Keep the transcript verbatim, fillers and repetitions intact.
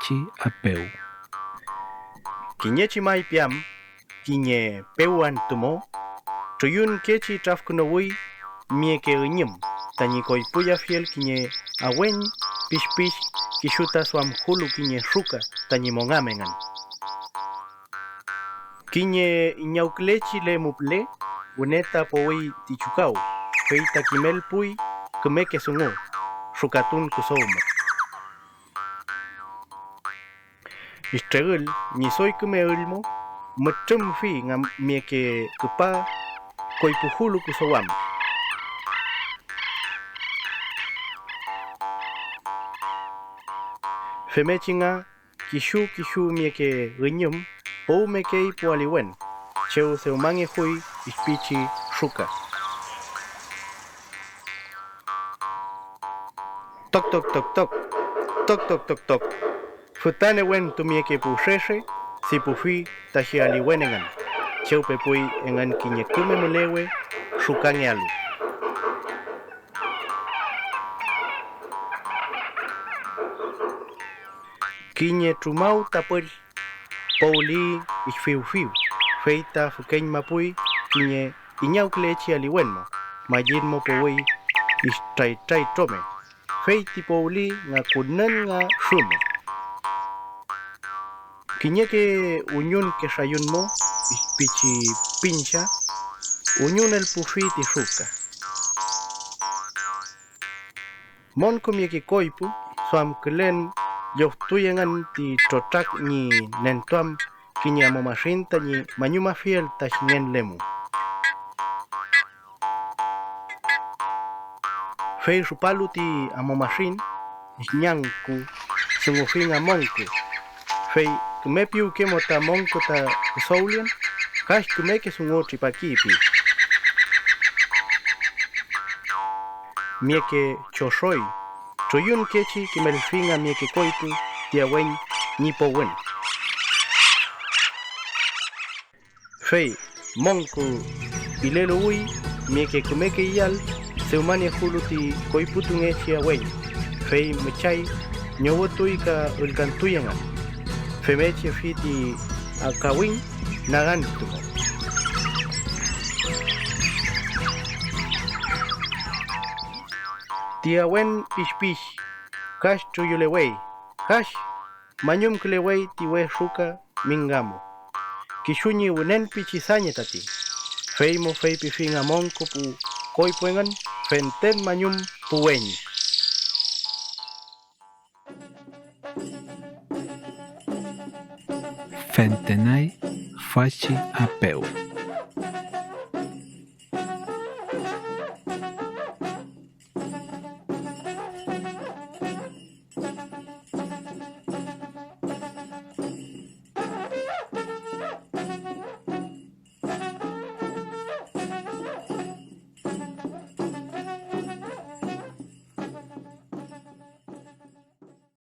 Fachi apew. Kiñe chimay piam, kiñe pew antü mo, truyunkechi trafkünuwi mieke üñüm tañi koypuyafiel kiñe aweñ pishpish, kisu ta duamkulu kiñe ruka tañi mongam engün. Kiñe iñawkülechi lemu püle wüne ta powi ti chukaw, fey ta kimelpuy kümeke dungu, rukatun küdow mo. Istregül ñi doy küme üllmo mütrümfi ngam-, mieke küpa koypujulu küdow am. Femngechi nga kisu kisu mieke üñüm powmekey pu aliwen, chew dewmangefuy ispichi ruka. Tok, tok, tok, tok. Tok, tok, tok, tok. Füta newentu mieke pu rere dipufi tachi aliwen engün, chew pepuy engün kiñe küme mülewe rukangealu. Kiñe trumaw tapül powli ifiwfiw, fey ta fükeñmapuy kiñe iñawkülechi aliwen mo, mallin mo powi istraytray trome, fey ti powli nga künün nga rume. Kiñeke uñunke rayun mo pichi pincha uñunelpufi ti ruka. Monkümieke koypu, duamkülen llowtuy engün ti trotrak ñi nentuam kiñe amumasin tañi mañumafiel ta ngen lemu. Fey rupalu ti amumasin, ñangku, dungufi nga monkü, fey küme piwke mo ta monkü ta küdowlien, ka kümeke dungu tripaki pi. Mieke chorroy, truyunkechi kimelfi nga mieke koypu ti aweñ ñi powün. Fey monkü ileluwi mieke kümeke iyal dewmaniefulu ti koyputungechi aweñ, fey müchay ñowütuy ka ülkantuy engün. Femngechi fi ti akawiñ nagantu. Ti awen pishpish, kash truyulewey, kash mañumkülewey ti we ruka mingamu. Kisu ñi wünen pichi dañe tati, fey mo feypifi nga monkü pu koypu engün fenten mañum pu weñi. Fentenay fachi apew.